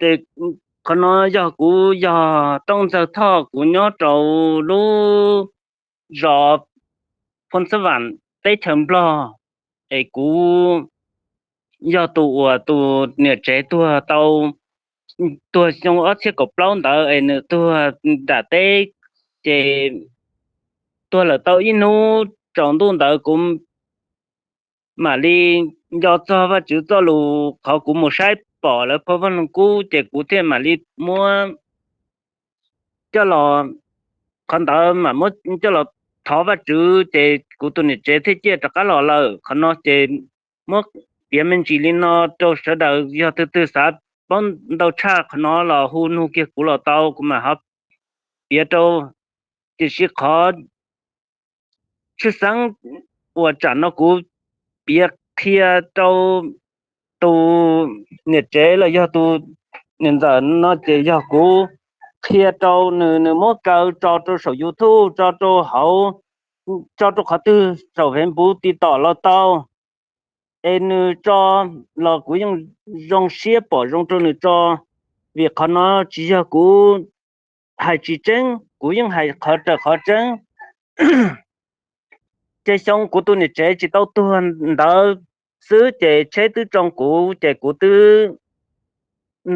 Ces qhov no yog kuv yog Tooj Ntxawg Thoj, kuv nyob rau lub zos Phoo Xab Vam teb chaws Nplog, es kuv yog tus uas tus niam tsev tuag tau, tuag xyoo ob txhiab kaum plaub ntawd es nws tuag nram teb. Ces tuag lawm tau ib hnub tsaus ntuj ntawd kuv mam li nco txog Vajtswv txoj lus qhov kuv mus saib pom lawv phau Vaj Loog Kub ces kuv thiaj mam li muab coj los, qhov ntawd mam muab coj los thov Vajtswv ces kuv tus niam tsev thiaj ciaj rov qab los lawm. Qhov no ces muab piav me ntsis li no rau sawv daws, yog tus twg xav paub ntau tshaj qhov no los hu nug kiag kuv los tau, kuv mam ho piav rau. Tiam sis qhov tshwj xeeb uas tsam no kuv piav qhia rau tus niam tsev los yog tus niam ntxawm no ces yog kuv qhia rau nws, nws muab kaw tso rau saum YouTube, tso rau hauv, tso rau qhov twg saum Facebook ti tom los tau. Es nws tso los kuv yeej zoo siab pom zoo rau nws tso, vim qhov no tsis yog kuv hais tsis tseeb, kuv yeej hais qhov raws qhov tseeb. Ces xyoo kuv tus niam tsev tsis tau tuag ntawd xwb ces tsheb twb tsoo kuv ces kuv twb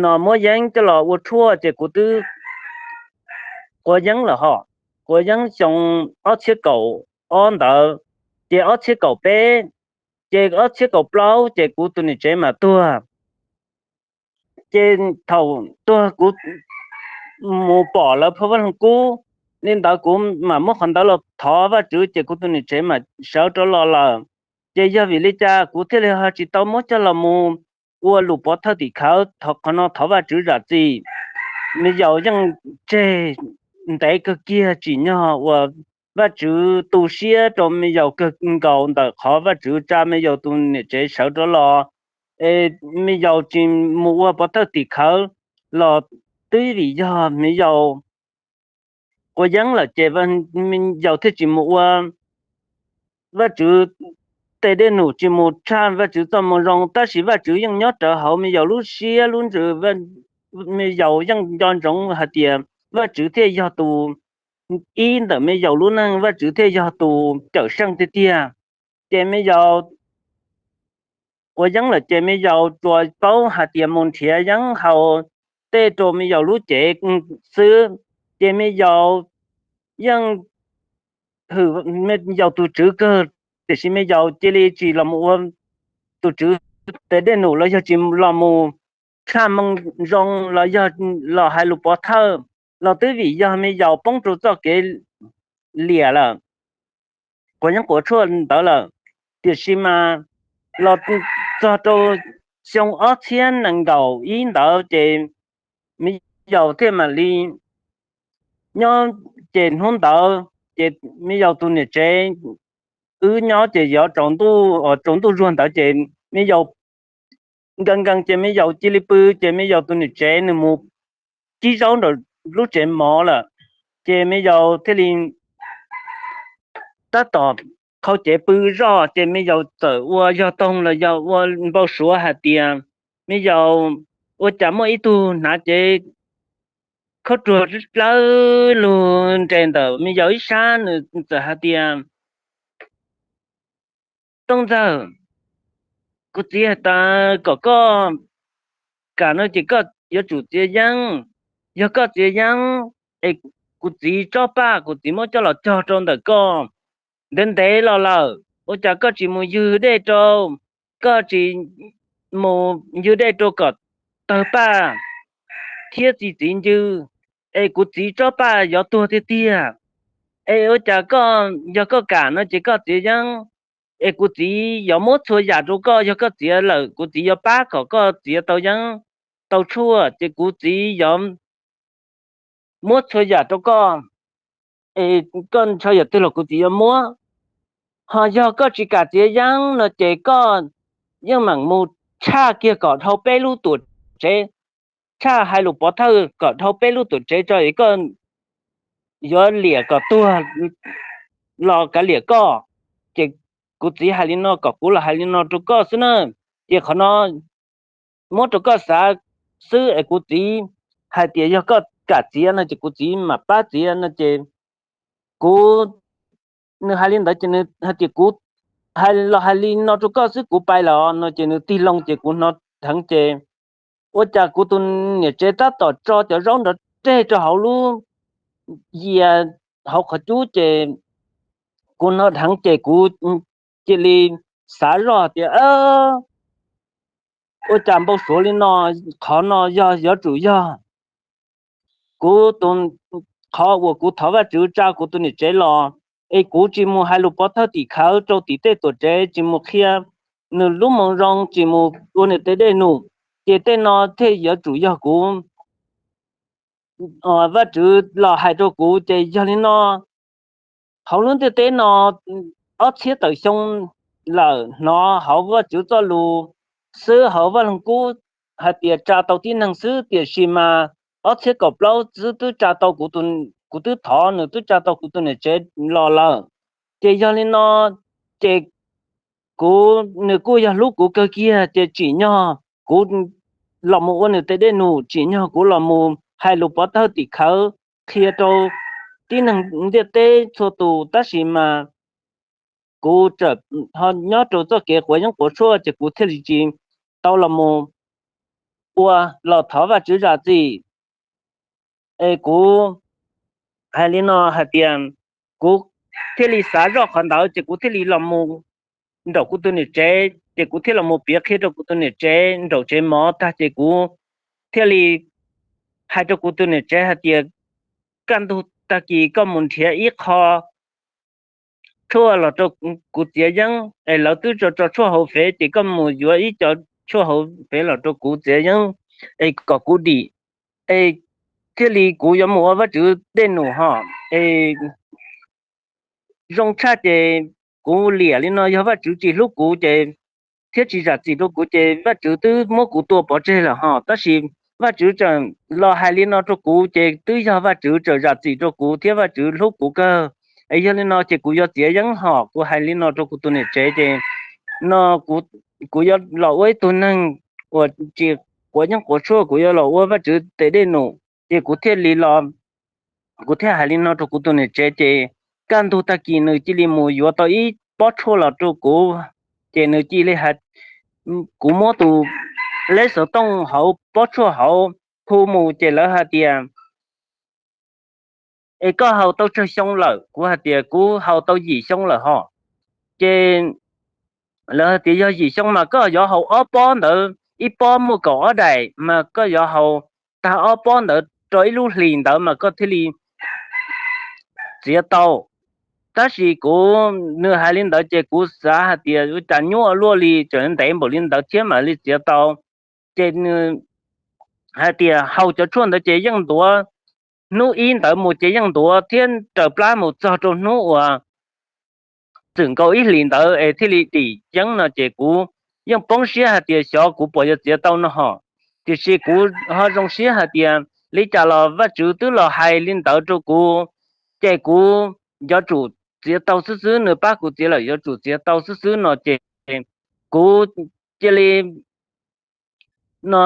no muab yeeb coj los ua tshuaj ces kuv twb quav yeeb lawm hos. Quav yeeb xyoo ob txhiab kaum ob ntawd, ces ob txhiab kaum peb, ces ob txhiab kaum plaub ces kuv tus niam tsev mam tuag. Ces thaum tuag kuv mus pom lawv phau Vaj Loog Kub li ntawd, kuv mam muab qhov ntawd los thov Vajtswv ces kuv tus niam tsev mam sawv rov los lawm. Ces yog vim li cas kuv thiaj li ho tsis tau muab coj los mus ua lus pov thawj tim khawv, qhov no thov Vajtswv zam txim. Me yaus yeej tseg ntev kawg kiag tsim nyog uas Vajtswv tu siab rau me yaus kawg nkaus ntawm qhov Vajtswv tsa me yaus tus niam tsev sawv rov los. Es me yaus tsis mus ua pov thawj tim khawv los twb vim yog me yaus quav yeeb lawm ces me yaus thiaj tsis mus ua Vajtswv tes dej num, tsis mus tshaj Vajtswv txoj moo zoo. Tab sis Vajtswv yeej nyob rawv hauv me yaus lub siab lub ntsws. Me yaus yeej nco ntsoov hais tias Vajtswv thiaj yog tus ib ntawm me yaus lub neej, Vajtswv thiaj yog tus cawm seej tiag tiag. Ces me yaus quav yeeb lawm ces me yaus tsuas paub hais tias mus nrhiav yeeb haus tej rau me yaus lub cev xwb. Ces me yaus yeej hwm me yaus tus tswv kawg, tiam sis me yaus cia li tsis los mus ua tus tswv tes dej num los yog tsis los mus tshaj moo zoo los yog los hais lus pov thawj los twb vim yog me yaus poob rau txoj kev liam lawm, quav yeeb quav tshuaj ntawd lawm. Tiam sis mas los txog rau xyoo ob txhiab nees nkaum ib ntawd ces me yaus thiaj mam li nyob. Ces hnub ntawd ces me yaus tus niam tsev, wb nyob ces yuav tsaus ntuj, tsaus ntuj zuag ntawd ces me yaus nkees nkees ces me yaus cia li pw, ces me yaus tus niam tsev nws mus cib zaub nram lub tsev mov lawm. Ces me yaus thiaj li tab tom qhau cev pw zoj, ces me yaus txawm ua yog toog los yog ua npau suav hais tias me yaus ua cas muaj ib tug hnav cev khaub ruag dlawb lug nres ntawm me yaus ib sab, nws txawm hais tias, Tooj Ntxawg, kuv txiv hais tias kom koj kam no ces koj yuav tsum txiav yeeb. Yog koj txiav yeeb es kuv txiv tsob paj kuv txiv muab coj los cog rau ntawm koj ntev ntev los lawm, ua cas koj tsis mus ywg dej rau, koj tsis mus ywg dej rau kom tawg paj thiab txi txiv ncw, es kuv txiv tsob paj yuav tuag tiag tiag. Es ua cas koj, yog koj kam no ces koj txiav yeeb, es kuv txiv yuav muab txhua yam rau koj. Yog koj txiav lawm kuv txiv yuav pab kom koj txiav tau yeeb tau tshuaj, ces kuv txiv yuav muab txhua yam rau koj, es koj ntshaw yam twg los kuv txiv yuav muab. Ho yog koj tsis kam txiav yeeb no ces koj yeej meem mus tshaj kiag kom dhau peb lub tuam tsev, tshaj hais lus pov thawj kom dhau peb lub tuam tsev tso es koj yuav liam kom tuag los kav liam koj. Ces kuv txiv hais li no kom kuv los hais li no rau koj xwb na. Ces qhov no muab rau koj xav xwb es kuv txiv hais tias yog koj kam txiav no ces kuv txiv mam pab txiav no ces kuv, nws hais li ntawd ces nws hais tias kuv hais los hais li no rau koj xwb kuv pais lawm no ces nws tig loo ces kuv hnov dheev ces ua cas kuv tus niam tsev tab tom tso cov zaub nrov reg rau hauv lub yias hauv qhov cub ces kuv hnov dheev ces kuv cia li xav zoj tias ua cas npau suav li no, qhov no yog yuav tsum yog kuv tus, qhov uas kuv thov Vajtswv tsa kuv tus niam tsev los es kuv tsis mus hais lus pov thawj tim khawv rau tim tej tuam tsev, tsis mus qhia nws lub moo zoo, tsis mus ua nws tej dej num, ces tej no thiaj yuav tsum yog kuv Vajtswv los hais rau kuv. Ces yog li no hauv lub ntiaj teb no ob txhiab tawm xyoo lawm hnov hauv Vajtswv txoj lus xwb hauv Vaj Leej Kub hais tias tsa tau tib neeg xwb, tiam sis mas ob txhiab kaum plaub xwb twb tsa tau kuv, kuv twb thov nws twb tsa tau kuv tus niam tsev los lawm. Ces yog li no ces kuv, nws kuj yog hlub kuv kawg kiag ces tsim nyog kuv los mus ua nws tej dej num, tsim nyog kuv los mus hais lus pov thawj tim khawv qhia rau tib neeg ntiaj teb txhua tus, tab sis mas kuv tseem ho nyob rau txoj kev quav yeeb quav tshuaj ces kuv thiaj li tsis tau los mus ua los thov Vajtswv zam txim. Es kuv hais li no hais tias kuv thiaj li xav zoj qhov ntawd ces kuv thiaj li los mus nraum kuv tus niam tsev, ces kuv thiaj los mus piav qhia rau kuv tus niam tsev nraum tsev mov tag ces kuv thiaj li hais rau kuv tus niam tsev hais tias kaj ntug tag kis koj mus nrhiav ib qho tshuaj los rau kuv txiav yeeb es lawv twb tso tso tshuaj hauv fev ces koj mus yuav ib co tshuaj hauv fev los rau kuv txiav yeeb es kom kuv dim es thiaj li kuv yuav mus ua Vajtswv dej num hos es zoo tshaj ces kuv liam li no yog Vajtswv tsis hlub kuv ces thiab tsis zam txim rau kuv ces Vajtswv twb muab kuv tua pov tseg lawm hos, tab sis Vajtswv tseem los hais li no rau kuv ces twb yog Vajtswv tseem zam txim rau kuv thiab Vajtswv hlub kuv kawg. Es yog li no ces kuv yuav txiav yeeb hos kuv hais li no rau kuv tus niam tsev ces no kuv yuav los ua ib tug neeg uas tsis quav yeeb quav tshuaj, kuv yuav los ua Vajtswv tej dej num ces kuv thiaj li los kuv thiaj hais li no rau kuv tus niam tsev ces kaj ntug tag kis nws cia li mus yuav tau ib pob tshuaj los rau kuv, ces nws cia li hais, kuv muab tus leb xov tooj hauv pob tshuaj hauv hu mus ces lawv hais tias es koj haus tau tsawg xyoo lawm? Kuv hais tias kuv haus tau yim xyoo lawm hos. Ces lawv hais tias yog yim xyoo mas koj yuav haus ob pob ntawd, ib pob muaj kaum ob daim mas koj yuav haus tag ob pob ntawd rau ib lub hlis ntawd mas koj thiaj li txiav tau. Tab sis kuv, nws hais li ntawd ces kuv xav hais tias ua cas nyuaj luaj li, tseem ntev npaum li ntawd thiab mam li txiav tau. Ces nws hais tias haus cov tshuaj ntawd ces yeej ntuav, hnub ib ntawd mus ces yeej ntuav thiab raws plab mus txog rau hnub uas txwm nkaus ib hlis ntawd es thiaj li dim yeeb no ces kuv yeej poob siab hais tias xyov kuv puas yuav txiav tau no hos. Tiam sis kuv ho zoo siab hais tias li cas los Vajtswv twb los hais li ntawd rau kuv, ces kuv yuav tsum txiav tau xwb xwb, nws pab kuv txiav lawm yuav tsum txiav tau xwb xwb no ces kuv cia li no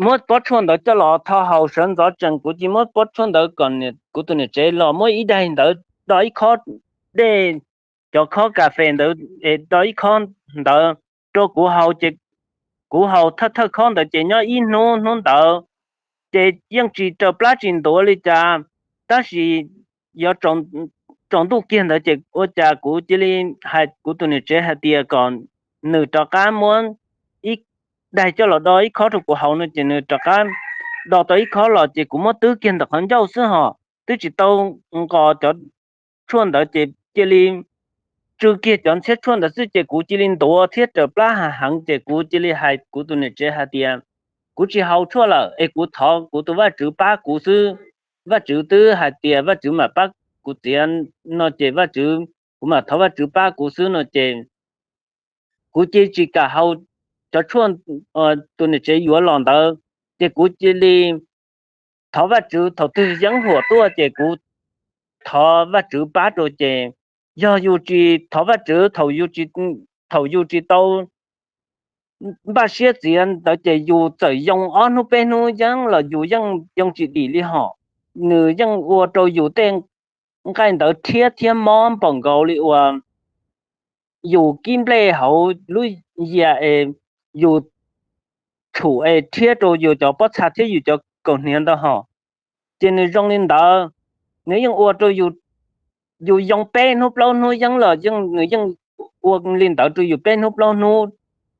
muab pob tshuaj ntawd coj los tho haus sawv ntxov tsees, kuv cia muab pob tshuaj ntawd kom kuv tus niam tsev los muab ib daig ntawd do ib khob dej, cov khob kas fes ntawd, do ib khob ntawd rau kuv haus ces kuv haus thawj thawj khob ntawd ces nyob ib hnub hnub ntawd ces yeej tsis raws plab tsis ntuav li cas. Tab sis yuav tsaus ntuj kiag ntawd ces ua cas kuv cia li hais kuv tus niam tsev hais tias kom nws rov qab muab ib daig coj los do ib khob rau kuv haus no ces nws rov qab do tau ib khob los ces kuv muab twb kiag ntawm qhov ncauj xwb hos twb tsis tau nqos cov tshuaj ntawd ces cia li tsw kiag cov ntxhiab tshuaj ntawd xwb ces kuv cia li ntuav thiab raws plab heev ces kuv cia li hais kuv tus niam tsev hais tias kuv tsis haus tshuaj lawm es kuv thov kuv tus Vajtswv pab kuv xwb. Vajtswv twb hais tias Vajtswv mam pab kuv txiav no ces Vajtswv, kuv mam thov Vajtswv pab kuv xwb no ces kuv cia tsis kam haus cov tshuaj tus niam tsev yuav los ntawd ces kuv cia li thov Vajtswv. Thaum twg yeeb huam tuaj ces kuv thov Vajtswv pab rau ces yog yus tsis thov Vajtswv thaum yus tsis tau npaj siab txiav ntawd ces yus txawm yoo ob hnub peb hnub yeeb los yus yeej yoo tsis dim li hos. Nws yeej ua rau yus tej nqaij ntawd rhiab thiab mob npaum nkaus li uas yus kib nplej hauv lub yias es yus tshum es rhiab rau yus cov pob txha thiab yus cov kaus hniav ntawd hos. Ces nws zoo li ntawd, nws yeej ua rau yus yoo peb hnub plaub hnub yeeb los yeej nws yeej ua li ntawd rau yus peb hnub plaub hnub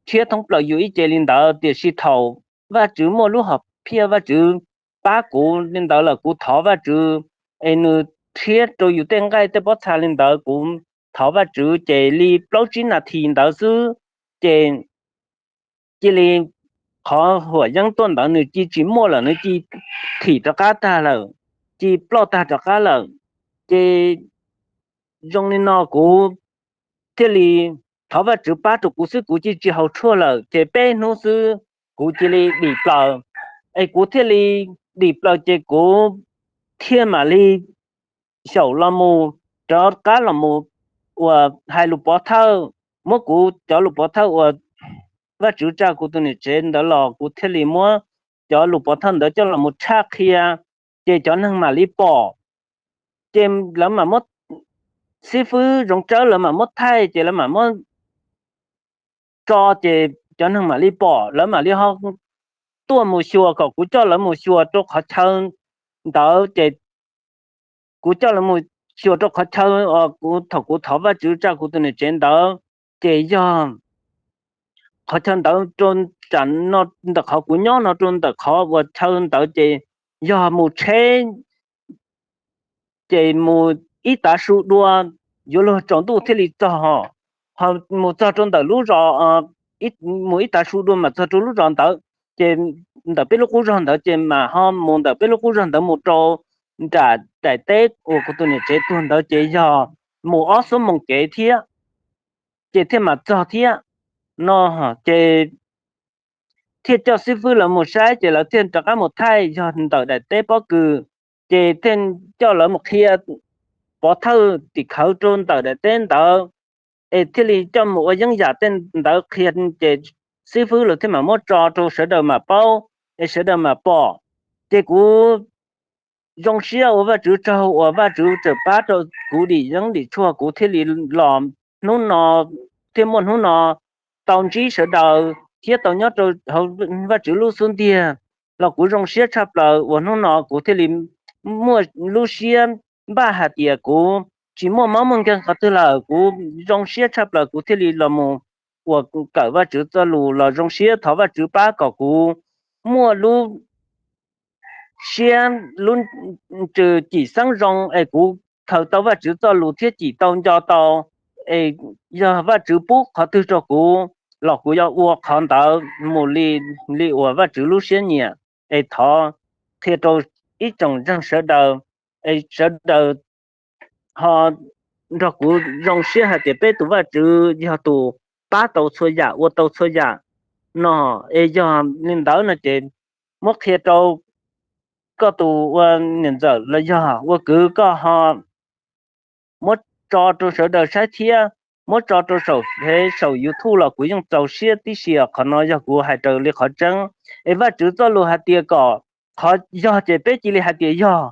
rhiab thoob plaws yus ib ce li ntawd. Tiam sis thaum Vajtswv muaj lub hom phiaj, Vajtswv pab kuv li ntawd lawm, kuv thov Vajtswv es nws rhiab rau yus tej nqaij tej pob txha li ntawd, kuv thov Vajtswv ces li plaub tsib nas this ntawd xwb ces cia li qhov huam yeeb tuaj ntawd nws cia tsis muaj lawm, nws cia thim rov qab tag lawm, cia ploj tag rov qab lawm. Ces zoo li no kuv thiaj li thov Vajtswv pab rau kuv xwb, kuv cia tsis haus tshuaj lawm. Ces peb hnub xwb kuv cia li dim plaws, es kuv thiaj li dim plaws ces kuv thiaj mam li xyaum los mus, rov qab los mus uas hais lus pov thawj, muab kuv cov lus pov thawj uas Vajtswv tsa kuv tus niam tsev ntawd los kuv thiaj li muab cov lus pov thawj ntawd coj los mus tshaj qhia, ces cov neeg mam li pom. Ces lawv mam muab, xib fwb Zoov Tsawb lawv mam muab thaij ces lawv mam muab tso ces cov neeg mam li pom, lawv mam li ho tuaj mus xyuas kom kuv coj lawv mus xyuas rau qhov chaw ntawd ces kuv coj lawv mus xyuas rau qhov chaw uas kuv thaum kuv thov Vajtswv tsa kuv tus niam tsev ntawd ces yog qhov chaw ntawd rau tam no ntawm qhov kuv nyob no rau ntawm qhov uas chaw ntawd ces yog mus tsheb ces mus ib tav su dua yuav luag tsaus ntuj thiaj li txog. Ho mus txog rau ntawm lub zos, mus ib tav su dua mam txog rau lub zos ntawd ces ntawm peb lub qub zog ntawd ces mam ho mus ntawm peb lub qub zog ntawd mus rau nram daim teb uas kuv tus niam tsev tuag ntawd ces yog mus ob xuab moos kev thiab ces thiaj mam txog thiab no. Ces thiaj coj xib fwb lawv mus saib ces lawv thiaj rov qab mus thaij yog ntawm daim teb pob kws, ces thiaj coj lawv mus qhia pov thawj tim khawv rau ntawm daim teb ntawd es thiaj li coj mus ua yeeb yam tej ntawd qhia ces xib fwb lawv thiaj mam muab tso rau sawv daws mam paub es sawv daws mam pom. Ces kuv zoo siab ua Vajtswv tsaug uas Vajtswv tseem pab rau kuv dim yeeb dim tshuaj kuv thiaj li los hnub no, thiaj muaj hnub no tau ntsib sawv daws thiab tau nyob rau hauv Vajtswv lub xub ntiag los kuv zoo siab tshaj plaws uas hnub no kuv thiaj li muaj lub siab npaj hais tias kuv tsis muaj mob muaj nkeeg qhov twg lawm, kuv zoo siab tshaj plaws kuv thiaj li los mus uas kawm Vajtswv txoj lus los zoo siab thov Vajtswv pab kom kuv muaj lub siab lub ntsws cim xeeb zoo es kuv khaws tau Vajtswv txoj lus thiab cim tau nco tau, es yog Vajtswv pub qhov twg rau kuv los kuv yuav ua qhov ntawd mus li, li uas Vajtswv lub siab nyiam. Es thov qhia rau ib tsoom ntseeg sawv daws, es sawv daws ho nrog kuv zoo siab hais tias peb tus Vajtswv yog tus pab tau txhua yam ua tau txhua yam no. Es yog li ntawd no ces muab qhia rau koj tus ua niam ntxawm los yog ua kwv koj ho muab tso rau sawv daws saib thiab muab tso rau saum fev saum YouTube los kuv yeej txaus siab tib si. Qhov no yog kuv hais raws li qhov tseeb. Es Vajtswv txoj lus hais tias kom qhov yog ces peb cia li hais tias yog,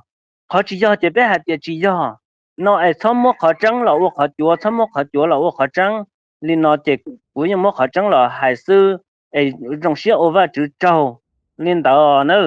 qhov tsis yog ces peb hais tias tsis yog no. Es txhob muab qhov tseeb los ua qhov cuav, txhob muab qhov cuav los ua qhov tseeb. Li no ces kuv yeej muab qhov tseeb los hais xwb. Es zoo siab ua Vajtswv tsaug li ntawd na.